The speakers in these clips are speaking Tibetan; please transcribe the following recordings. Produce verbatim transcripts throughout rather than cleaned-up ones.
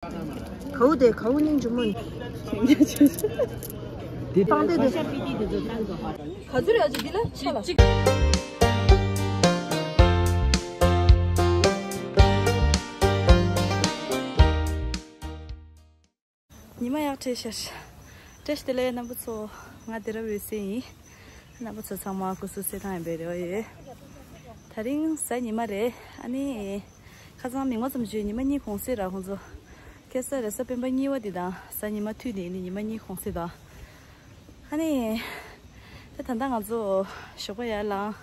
གའུ་དེ་གའུ་སྙིང་རྗེ་མོ། འདི་བཏང་སྟེ་དེ། ག་ཚོད་རེད་ཨ་ཅེ་འདི་ལ་ཆ་ལ། ཉི་མ་ཡག་བཀྲ་ཤིས་བདེ་ལེགས་རྣམ་པ་ཚོ། ང་དེ་ར་འོད་ཟེར་ཡིན། རྣམ་པ་ཚོ་ཚང་མ་སྐུ་གཟུགས་གསལ་ཐང་ཡིན་པའི་རེ་བ་ཡོད། དེ་རིང་གཟའ་ཉི་མ་རེད། ཨ་ནི། ཁ་སང་མིག་དམར་ཙམ་བྱས་ཉི་མ་གཉིས་གུང་སེང་ར་ཁོང་ཚོ། ཁ་སང་རེས་གཟའ་སྤེན་པ་གཉིས་པ་དེ་དང་གཟའ་ཉི་མ་མཐུད་ནས་ནི་ཉི་མ་གཉིས་གུང་སེང་དང་། ཨ་ནི། ད་ད་ལྟ་ང་ཚོ་ཞོགས་པ་ཡར་ལངས།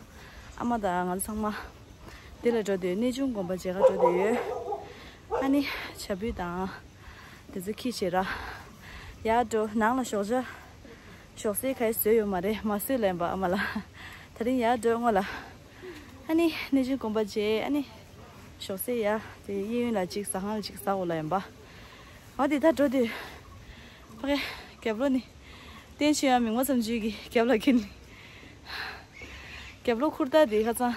ཨ་མ་དང་ང་ཚོ་ཚང་མ། འདི་ལ་འགྲོ་འདོད་གནས་ཆུང་དགོན་པ་མཇལ་ཁ་འགྲོ་འདོད་ཡོད། ཨ་ནི། བྱ་སྤུས་དང་། དེ་ཚོ་ཁྱི་བྱེད་ར། ཡར་འགྲོ་ནང་ལ་ཞོགས་ཇ། ཞོགས་ཟས་ག་ཡེ་བཟོས་ཡོད་མ་རེད། མ་བཟོས་ལབ་ཡིན་པ་ཨ་མ་ལ། དེ་རིང་ཡར་འགྲོ་སྔོན་ལ། ཨ་ནི་གནས་ཆུང་དགོན་པ་མཇལ། ཨ་ནི་ཞོགས་ཟས་ཡར་དེ་གཡས་གཡོན་ལ་གཅིག་ཟ་ཁང་ལ་གཅིག་ཟ་འོ་ལབ་ཡིན་པ། འོ་དེ་ད་འགྲོ་དུས། ཕ་གི་རྒྱབ་ལོགས་ནི། བསྟན་ཆོས་ཡང་མིག་དམར་ཙམ་བྱས་ཀྱི་རྒྱབ་ལ་འཁྱེར་ནི། རྒྱབ་ལོགས་ཁུར་ཐག་དེ་ཁ་སང་།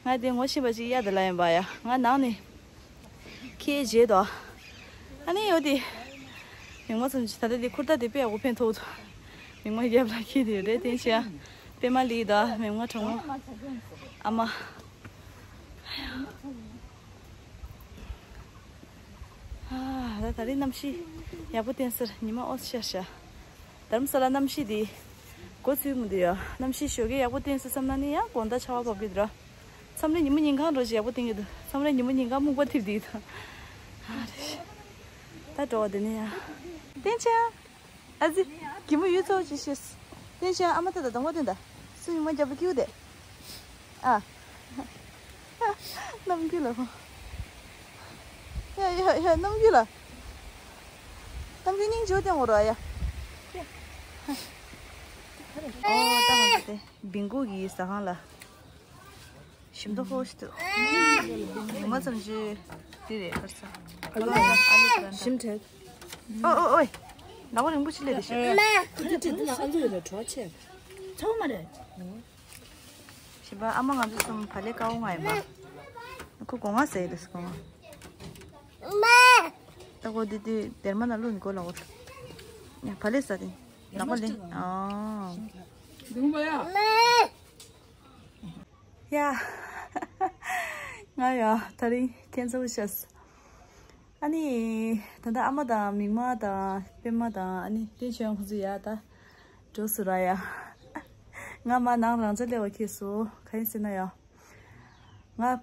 ང་དེ་ངོ་ཤེས་པ་ཅིག་གཡར་དེ་ལབ་ཡིན་པ་ཡ། ང་ནང་ནས། ཁྱེར་བྱས་དོ། ཨ་ནི་འོ་དེ། མིག་དམར་ཙམ་བྱས། ད་ལྟ་དེ་ཁུར་ཐག་དེ་དཔེ་ཡག་པོ་ཕན་ཐོགས་འདུག་མིག་དམར་རྒྱབ་ལ་འཁྱེར་དེ་རེད། བསྟན་ཆོས་ཡང་། པད་མ་ལི་དང་མིག་དམར་གྲོགས་མོ། ཨ་མ། ཨ། ད་ད་རེས་གནམ་གཤིས་ཡག་པོ་བསྟན་སོང་། ཉི་མ་ཨོ་ཤར་ཤག་རྡ་རམ་ས་ལ་གནམ་གཤིས་འདི་གོ་ཚུལ་མི་འདུག་ཡ། གནམ་གཤིས་ཞོགས་ཀས་ཡག་པོ་བསྟན་སོང་བསམ་ན་ནི་ཡང་དགོང་དག་ཆར་པ་བབས་ཀྱི་འདུག་ར། མཚམས་རེ་ཉི་མ་ཉིན་གང་འདྲ་ཞིག་ཡག་པོ་བསྟན་གྱི་འདུག་མཚམས་རེ་ཉི་མ་ཉིན་གང་སྨུག་པ་འཐིབས་བསྡད་ཀྱི་འདུག་ཨ་རེ། ད་འགྲོ་བ་འདི་ནས་ཡ། བསྟན་ཆོས། ཨ་ཙི། གད་མོ་ཡུད་ཙམ་ཅིག་ཤེས། བསྟན་ཆོས་ཨ་མ་ད་ད་དང་པོ་བསྟན་ད། སུ་ཉི་མ་རྒྱབ་པ་ཀིའུ་དེ། ཨ། རྣམ་འགྱུར་ལ་ཧོ། ཡ་ཡ་ཡ་རྣམ་འགྱུར་ལ། རྣམ་འགྱུར་སྙིང་རྗེ་བོ་བསྟན་འོ་ར་ཡ། ཨོ་ད་ང་ཚོ་དེ་བིང་གོ་གི་ཟ་ཁང་ལ། ཞིམ་མདོག་ཁ་པོ་ཞིག་འདུག་ཉི་མ་ཙམ་ཅིག་འདི་རེད་གར་ས། ཨ་ལུ་ཨ་ལུ་ཨ་ལུ་ཞིམ་དྲན། ཨོ་ཨོ་ཨོའི། ནག་པོ་རིང་པོ་ཞིག་སླེབས་དེ་ཞིག་ཁ་ཅིག་འདི་ལ་ཨ་ལུ་ཡོད་ལ་གྲོགས་ཆེ། ཚ་བོ་མ་རེད། ཞིམ་པ་ཨ་མ་ང་ཚོ་གསུམ་བག་ལེབ་དཀར་པོ་ང་ཡིན་པ། ཁོ་སྒོ་ང་ཟས་ཡོད་དེ་སྒོ་ང་། ད་ཁོ་འདི་འདི་སྡེར་མ་ནང་བླུགས་ནས་སྒོ་ལ་འོ། ཡ་བག་ལེབ་ཟ་དེ། ནག་པོ་ལེན། ཨོ། ཡ། ང་ཡ་དེ་རིང་ཁྱེད་ཚོ་ཤེས། ཨ་ནི། ད་ལྟ་ཨ་མ་དང་མིག་དམར་དང་པད་མ་དང་ཨ་ནི་བསྟན་ཆོས་ཁོང་ཚོ་ཡ་ད། འགྲོ་སོང་ར་ཡ། ང་མར་ནང་རང་འཇགས་སླེབས་པ་ཁེལ་སོང་། ག་ཡིན་ཟེར་ན་ཡ། ང་།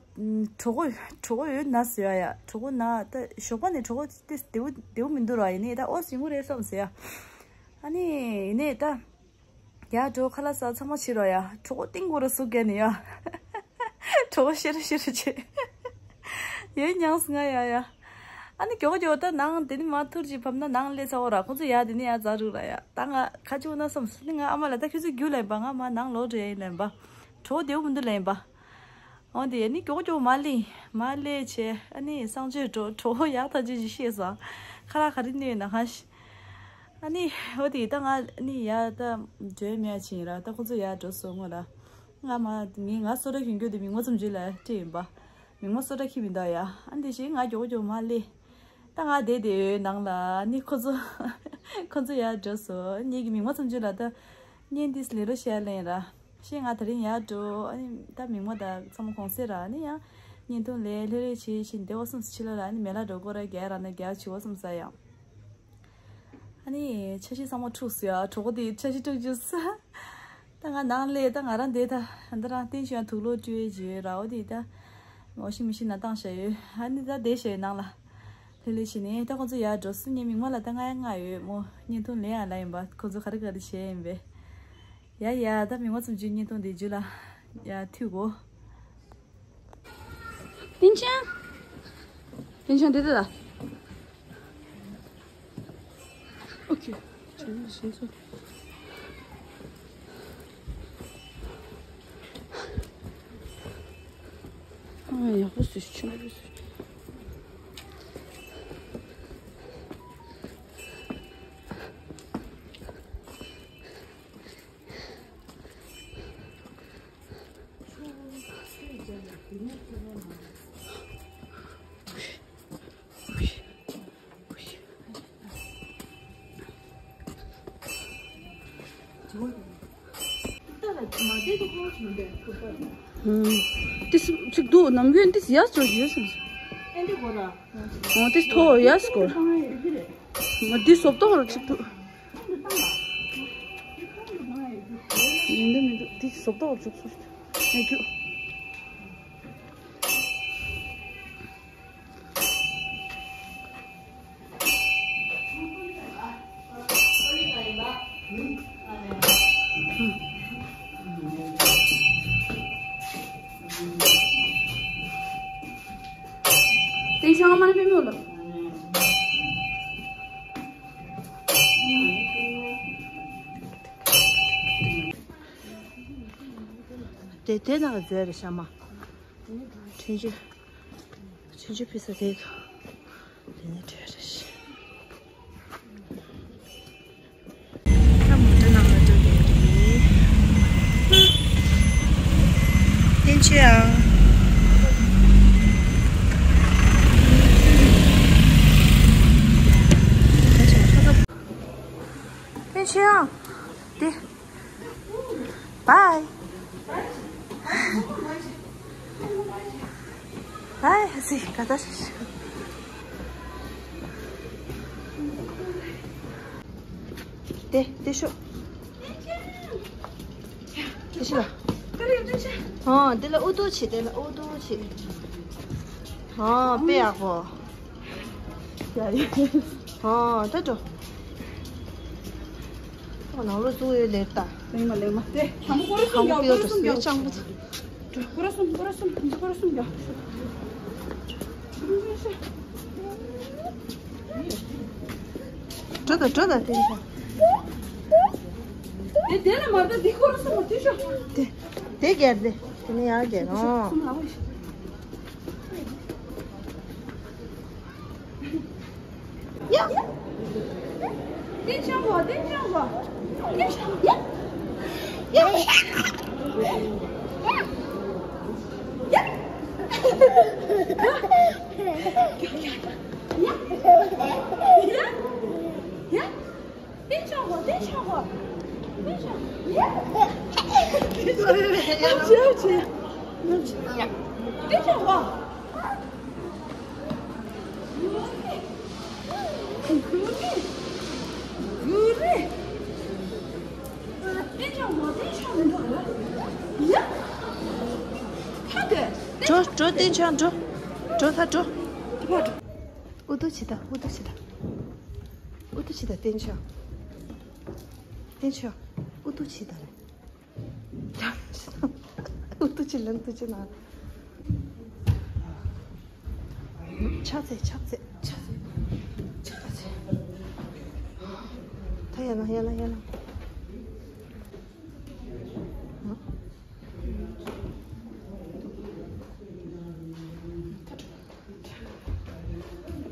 གྲོད་ཁོག་གྲོད་ཁོག་ཡོད་ན་ཟེར་ཡ་ཡ། གྲོད་ཁོག་ན་ད་ཞོགས་པ་ནས་གྲོད་ཁོག་དེ་བདེ་པོ་བདེ་པོ་མི་འདུག་ར། ཡིན་ནའི་ད་ཨོ་ཟིང་གོ་རེད་བསམ་ཟེར་ཡ། ཨ་ནི་ཡིན་ནའི་ད། ཡར་འགྲོ་ཁ་ལག་ཟ་ཚང་མ་བྱེད་རོགས་ཡ། གྲོད་ཁོག་གཏིང་གོ་ར་ཟུག་རྒྱག་ནས་ཡ། གྲོད་ཁོག་ཤེ་ར་ཤེ་ར་བྱེད། ཡོད་མྱངས་སོང་ང་ཡ་ཡ། ཨ་ནི་མགྱོགས་མགྱོགས་ད་ནང་དེ་ནི་མ་ཐུར་གྱིས་བབས་ན་ནང་སླེབས་ཚར་བ་ར། ཁོ་ཚོ་ཡ་དེ་ནི་ཡ་ཛ་རུག་ར་ཡ། ད་ང་ཁ་ཆུ་ན་བསམ་སོང་། ང་ཨ་མ་ལ་ད་ཁྱོད་ཚོ་རྒྱུགས་ལབ་ཡིན་པ། ང་མ་ནང་ལོག་འགྲོ་ཡ་ཡིན་ལབ་ཡིན་པ། གྲོད་ཁོག་བདེ་པོ་མི་འདུག་ལབ་ཡིན་པ། འོ་དེ་ནི་མགྱོགས་མགྱོགས་མ་སླེབས་མ་སླེབས་བྱས། ཨ་ནི་གསང་སྤྱོད་འགྲོ་གྲོད་ཁོག་ཡག་ཐག་ཆོད་ཅིག་ཤེས་སོང་། ཁ་ལག་ག་རེ་ནས་ན་ཧ་ཤི། ཨ་ནི་འོ་དེ་ད་ང་ཨ་ནི་ཡ་ད་འགྲོ་མེད་ཡ་ཕྱིན་ར། ད་ཁོ་ཚོ་ཡ་འགྲོ་སོང་ངོ་ར། ང་མ་ངས་ང་སོ་ད་གྱོན་གྱོན་དེ་མིག་དམར་ཙམ་ཅིག་ལ་སྤྲད་ཡིན་པ། མིག་དམར་སོ་ད་ཁྱི་མི་འདུག་ཡ། ཨ་ནི་དེ་བཞིན་ང་མགྱོགས་མགྱོགས་མ་སླེབས། ད་ང་བསྡད་དེ་ནང་ལ་ནི་ཁོ་ཚོ་ཁོ་ཚོ་ཡར་འགྲོ་སོང་། ངེད་ཀྱི་མིག་དམར་ཙམ་ཅིག་ལ་ད་བརྙན་འདི་ལས་རོགས་བྱས་ལེན་ར། ཤེས་ང་དེ་རིང་ཡར་འགྲོ། ཨ་ནི་ད་མིག་དམར་ད་ཚང་མ་གུང་སེང་ར། ཨ་ནི་ཡང་བརྙན་ཐུང་ལས་ལྷོད་ལྷོད་བྱས་བྱས་བསྡད་པ་སོང་ཙང་ཕྱི་ལོགས་ལ་ཨ་ནི་མེ་ལ་འགྲོ་དགོས་ར། རྒྱག་ར་ན་རྒྱག་བྱས་པ་སོང་ཙང་ཡང་། ཨ་ནི་འཆར་གཞི་ཚང་མ་འཁྲུགས་སོང་ཡ། གྲོད་ཁོག་དེ་འཆར་གཞི་འཁྲུགས་རྒྱུ་ས། ད་ང་ནང་སླེབས། ད་ང་རང་བསྡད། ད་འདི་རང་བསྟན་ཆོས་ཡང་དུག་ལོག་བཀྲུས་བྱས་ར། འོ་དེ་ད་ཝ་ཤིང་མེ་ཤིན་ནང་བཏང་བཞག་ཡོད། ཨ་ནི་ད་བསྡད་བཞག་ཡོད་ནང་ལ། ལྷོད་ལྷོད་བྱས་ནས་ད་ཁོ་ཚོ་ཡར་འགྲོ་སོང་། ངས་མིག་དམར་ལ་ད་ང་ཡང་ང་ཡོད་མོ། བརྙན་ཐུང་ལེན་ཡང་ལབ་ཡིན་པ། ཁོ་ཚོ་ག་རེ་ག་རེ་བྱས་ཡིན་པས། ཡ་ཡ། ད་མིག་དམར་ཙམ་ཅིག་བརྙན་ཐུང་དེ་མཇུག་ལ་ཡ་མཐུད་གོ། བསྟན་ཆོས། བསྟན་ཆོས་འདི་འདི་ལ། ཨོ་ཁེ། ཆུ་ནི་ཤིན་ཚོ། ཨ་ཡག་པོ་བཟོས། ཆུ་ནི་བཟོས། ཧུམ། ཏིས་ཅིག་འདུག་ནམ་རྒྱུན་ཏིས་ཡར་ཅོ་ཡོད་སམ། འོ་ཏིས་ཐོ་ཡར་སྐོར། མ་འདི་སོབ་ཏོག་ར་ཅིག་འདུག་མི་འདུག་མི་འདུག་ཏིས་སོབ་ཏོག་ར་ཅིག་སོ། ཨེ་ཁྱུ། དེ་དེ་ནང་བཟོས་རེད་ཤ་མ། ཁྲིན་ཅི། ཁྲིན་ཅི་ཕི་ས་དེ་དང་། དེ་ནས་བྲོས་རེད་ཤ། ཁ་མོ་ཊ་ནང་ལ་འགྲོ་གི་རེད། བསྟན་ཆོས་ཨང་། བསྟན་ཆོས་ཨང་། དེ། བའི། བའི་ཟེར་ག་ད། དེ་དེ་ཤོག་དེ་ཤོག་ལ། ཨོ་དེ་ལ་ཨུ་ཏུ་ཆེ། དེ་ལ་ཨུ་ཏུ་ཆེ། ཨོ་དཔེ་ཡག་པོ། ཨོ་ད་འགྲོ། ཨོ་ནང་ལོགས་བཙུགས་ཡོད་ལེར་ད། ལེགས་མ་ལེགས་མ་དེ། དང་པོ་སྐོར་ར་གསུམ་རྒྱག་སྐོར་ར་གསུམ་རྒྱག་སྐོར་ར་གསུམ་སྐོར་ར་གསུམ་རྒྱག་འགྲོ་ད་འགྲོ་ད་དེ་འདྲ། དེ་དེ་ལ་མར་ད་འདི་སྐོར་ར་གསུམ་མ་དེ་ཤོག་དེ་དེ་སྒེར་དེ་དེ་ནས་ཡར་སྒེར། ཨོ། གསུམ་ལ་ཝེ། ཡ། ཏིན་ཆང་གོ། ཏིན་ཆང་གོ། ཡ། ཡ། ཡ། ཡ། ཏིན་ཆང་གོ། ཏིན་ཆང་གོ། ཏིན་ཆང་། ཡ། ཏིན་ཆང་གོ། འགྲོ་འགྲོ། ཏིན་ཆང་འགྲོ། འགྲོ་ཏིན་ཆང་འགྲོ། འགྲོ་ད་འགྲོ། ཨུ་ཏུ་ཆི་ད། ཨུ་ཏུ་ཆི་ད། ཨུ་ཏུ་ཆི་ད། ཏིན་ཆང་། ཏིན་ཆང་། ཨུ་ཏུ་ཆི་ད་རེད། ཨུ་ཏུ་ཆི་ལན་ཏུ་ཆི་ན། ཕྱག་འཚལ། ཕྱག་འཚལ། ཕྱག་འཚལ། ཕྱག་འཚལ། ད་ཡ་ན་ཡ་ན་ཡ་ན།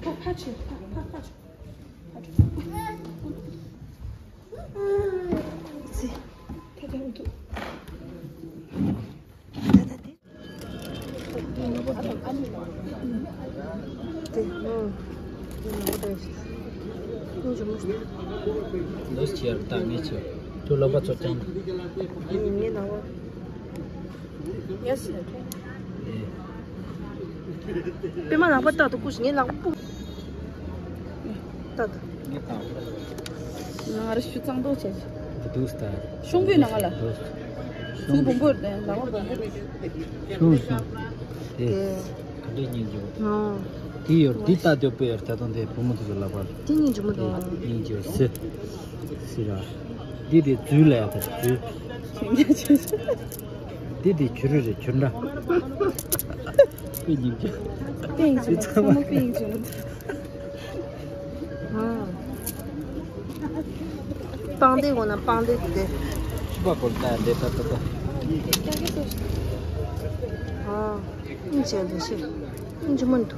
ཕ་ཕ་ཆེ། ཕ་ཕ་ཕ་ཆེ། ཕ་ཆེ། ཚེ། ད་ད་འུ་ཐུག་ད་ད་དེ། དེ་ནོ། དེ་ནོ་བ་དེ། ཉིན་ཇུ་མོ། འདུག་ཅེར་ད་ངེད་ཚོ། ཁྱོད་ལོ་པ་ཚོ་ཅང་། ངེད་ནང་བ། ཡ་སི་ལ་ཐོ། པད་མ་ལག་པ་ལྟ་དུ་ཀུ་ཤི་ངའི་ལག་པ་སྤུ། ལྟ་དུ། ང་ར་ཤུ་གཙང་དོ་བྱས། འདུག་སྟ། ཤོང་བུའི་ནང་ལ། ཐུག་བུམ་བུར་ལྟ་ལག་པ་བུམ་བུར། ཤོང་ཤོང་། དེ། ག་འདྲའི་སྙིང་རྗེ་བོ། ཨོ། དེ་ཡོད་འདི་ལྟ་འདོད་པོ་ཡོད་ད་དུང་དེ་བུ་མོ་དེ་ཚོ་ལག་པ། དེ་སྙིང་རྗེ་མོ་འདུག་སྙིང་རྗེ་བོ་སི། སི་ར། འདི་དེ་རྫུས་ལ་ཡ་ད་རྫུས། འདི་དེ་བྱུ་རུ་རེད་བྱུ་འདྲ། དཔེ་སྙིང་རྗེ། དཔེ་སྙིང་རྗེ་ཚང་མ་དཔེ་སྙིང་རྗེ། ཨ། པང་གདན་འོ་ན་པང་གདན་དེ། ཕྱུ་པ་བོར་ད་འདེ་ད་ད་ད། ཨ། སྙིང་རྗེ་འདུག་ཤེས། སྙིང་རྗེ་མོ་འདུག་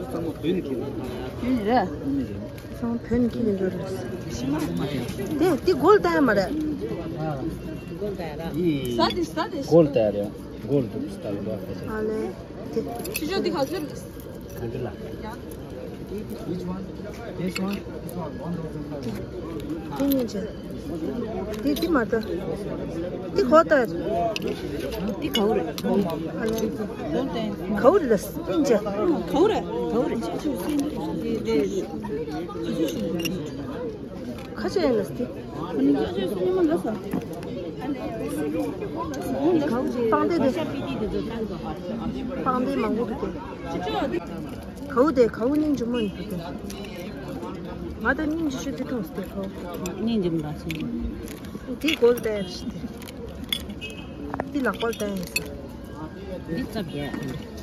ཚང་མ་བོད་ནས་ཁྱེར་ནས། བོད་ནས་རེད། བོད་ནས་རེད། ཚང་མ་བོད་ནས་ཁྱེར་ནས་འགྲོ་རེད། དེ་དེ་གོལ་ད་ཡ་མ་རེད། ཟ་དེ་ཟ་དེ། གོལ་ད་ཡ་རེད། གོལ་དུ་སྟ་ལ་ཨ་ལེ། དེ། ཕྱི་ཕྱོགས་འདི་ག་ཚོད་རེད། ག་འདི་ལ། ཡ། Which one? This one? This one, one thousand five hundred. དེ་གཉིས་བྱས། དེ་དེ་མ་ལྟ། དེ་གོ་ལྟ། དེ་གའུ་རེད། གའུ་རེད་ལ་སྙིང་རྗེ། གའུ་རེད། གའུ་རེད། ཁ་ཆེ་ཡིན་ལ་སྟེ། པང་གདན་དེ། པང་གདན་མང་པོ་འདུག་སྟེ། གའུ་དེ་གའུ་སྙིང་རྗེ་མོ་འདུག་སྟེ། ང་ད་སྙིང་རྗེ་ཤོས་དེ་མཐོང་སྟེ་གའུ། སྙིང་རྗེ་མོ་འདྲ་སོང་། དེ་གོ་ལྟ་ཡ་ཞིག་སྟེ། དེ་ལག་པར་བསྟན་ཡིན་ཟེར། འདི་རྩ་བརྒྱད།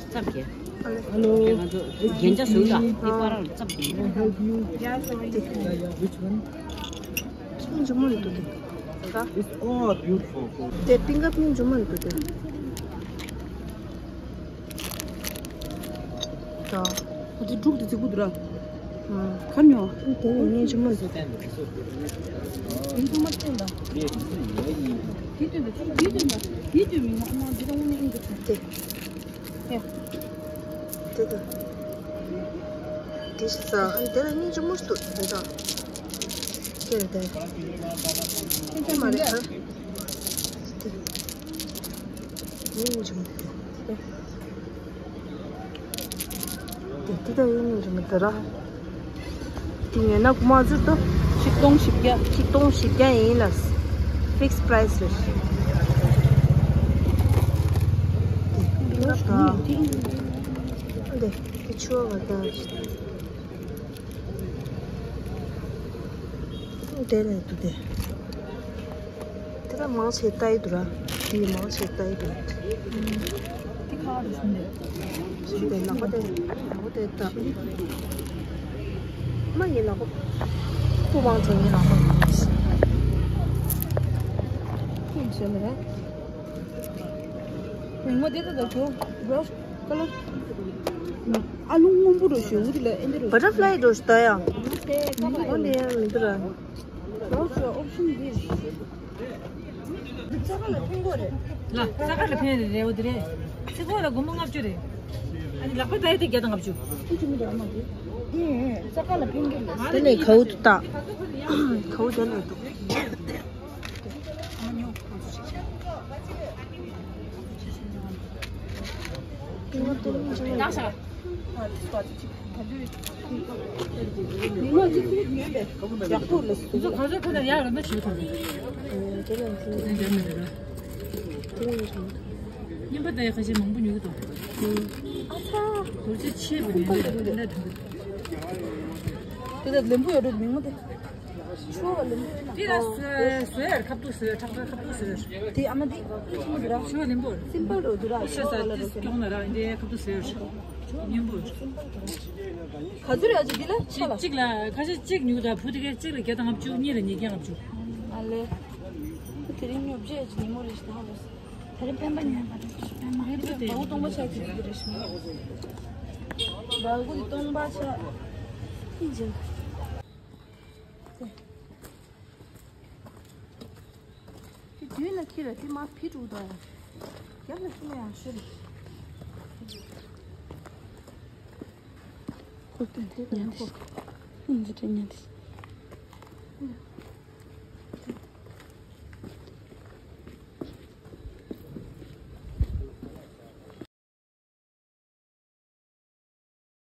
རྩ་བརྒྱད། ཨ་ལེ། ང་ཚོ་རྒྱན་ཆ་བཟོས་ལ་འདི་པར་རྩ་བརྒྱད། Can I help you? Yes, I do. Which one? སྙིང་རྗེ་མོ་རེད་འདུག་སྟེ། ད། It's all beautiful. དེ་པིང་ཀ་སྙིང་རྗེ་མོ་རེད་འདུག་སྟེ། ད། འདི་འབྲུག་དེ་རྫིག་པོ་འདུག་ར། ཁ་ཉོ། དེ་ཡང་སྙིང་རྗེ་མོ་ཟེར། དེ་ཚང་མ་སྟོན་དང་། དེ་སྟོན་དང་། དེ་སྟོན་དང་། དེ་སྟོན་མི་ཉག་མ་འདི་རང་ནས་ཨིན་གི་ཚོ། དེ། ཡ། དེ་དང་། དེ་ཞིག་ས་ཨ་ནི་དེ་ལ་སྙིང་རྗེ་མོ་ཞིག་འདུག་དེ་དང་། དེ་ལ་དེ། དེ་མ་རེད་ཨ། དེ། སྙིང་རྗེ་མོ་དེ། དེ་དེ་ད་ཡིན་ནི་རེད་མི་འདུག་ར། དེ་ཡིན་ན་གོང་མ་ཟུར་དུ། ཆིག་སྟོང་བཞི་བརྒྱ། ཆིག་སྟོང་བཞི་བརྒྱ་ཡིན་ལ། ཕིགས་པ་རའི་སི་རེད། དེ་དེ་དེ་ཆུ་བ་བ་ད། དེ་ལས་དུ་དེ། དེ་ལ་མང་ཆེ་ལྟ་ཡི་འདུག་ར། དེ་མང་ཆེ་ལྟ་ཡི་འདུག་དེ་ཁ་རུ་སོང་ནས། སོང་དེ་ལག་པ་དེ་ལག་པ་དེ་ལྟ། མ་ཡི་ལག་པ། ཁུ་མང་ཆེ་ཡི་ལག་པ། ཁུ་ཆེ་ལ་ར། ཉིན་མོ་དེ་ལྟ་ད་ཁྱོད་བྷ་རའུན་ཀ་ལར། ཨ་ལུང་སྔོན་པོ་རུ་ཞོ་འུ་དེ་ལ་ཨེ་འདི་རུ། བ་ཊར་ཕ་ལའི་རུ་ཞོ་ཡ། འོ་འདི་ཡང་མི་འདུག་ར། བྷ་རའུན་ཨོབ་ཤན་འདི། ལ་ས་ཁ་ལ་ཕན་རེད་རེད་འོ་དེ་རེད། ཚིག་གོ་ལ་སྒོར་མོ་ལྔ་བཅུ་རེད། ཨ་ནི་ལག་པ་ད་ཡི་དེ་བརྒྱ་དང་ལྔ་བཅུ། ཨེ་ཅི་མི་འདུག་ཨ་མ་དེ། ཨེ་ས་ཁ་ལ་ཕན་གི་རེད། དེ་ནས་གའུ་དུ་བཏགས། གའུ་དེ་ནས་འདུག་རྙིང་པ་དང་ཁ་ཤས་མང་པོ་ཉོ་གི་འདུག་ཨ་ཚ། རྡོ་རྗེ་ཆེ་བ་ནས་འདི་འདྲ་འདྲ་འདྲ། དེ་ལ་ལེམ་བུ་ཡོད་འགྲོ་མིང་མོ་དེ། ཆུ་བ་ལེམ་བུ་ཡོད་ན། དེ་ལ་བཟོས་བཟོས་ཡར་ཁབ་ཏུ་བཟོས་ཁྲག་ཁྲག་ཁབ་ཏུ་བཟོས། དེ་ཨ་མ་དེ་ཨི་ཆུ་མོ་དེ་ར། ཆུ་བ་ལེམ་བུ། སིམ་པལ་རོ་དེ་ར། ཤ་ས་ཏིས་སྐྱོང་ན་ར་འདི་ཁབ་ཏུ་བཟོས། ཉིན་པོ། ག་ཚོད་རེད་ཨ་ཅེ་འདི་ལ་ཆ་ལ། གཅིག་ལ་ཁ་ཤས་གཅིག་ཉུག་དང་བུ་དེ་གའི་གཅིག་ལ་བརྒྱ་དང་ལྔ་བཅུ་གཉིས་ལ་ཉིས་བརྒྱ་ལྔ་བཅུ། ཨ་ལེ། དེ་རིང་ཉོ་བྱེད་ཨ་ཅེ་ཉིན་མོ་རེ་ཞིག་ད་ཧ་གོ་སོང་། དེ་རིང་སྤེན་པ་ཉོས་པ་རེད། སྤེན་པ་ཉོས་པ་དེ། བ་གུ་སྟོང་པ་ཆགས་ཀྱི་ཟིག་རེད་ཤི། བ་གུ་དེ་སྟོང་པ་ཆགས། ཨི་ཇི། དེ་དུས་ལ་ཁྱི་ར་དེ་མ་ཕི་དྲུག་དང་། རྒྱབ་ལ་ཁྱི་ལ་ཡང་ཤི་རེད། ཁོ་དེ་དེ་ཉན་དེ། ཨི་ཇི་དེ་ཉན་དེ།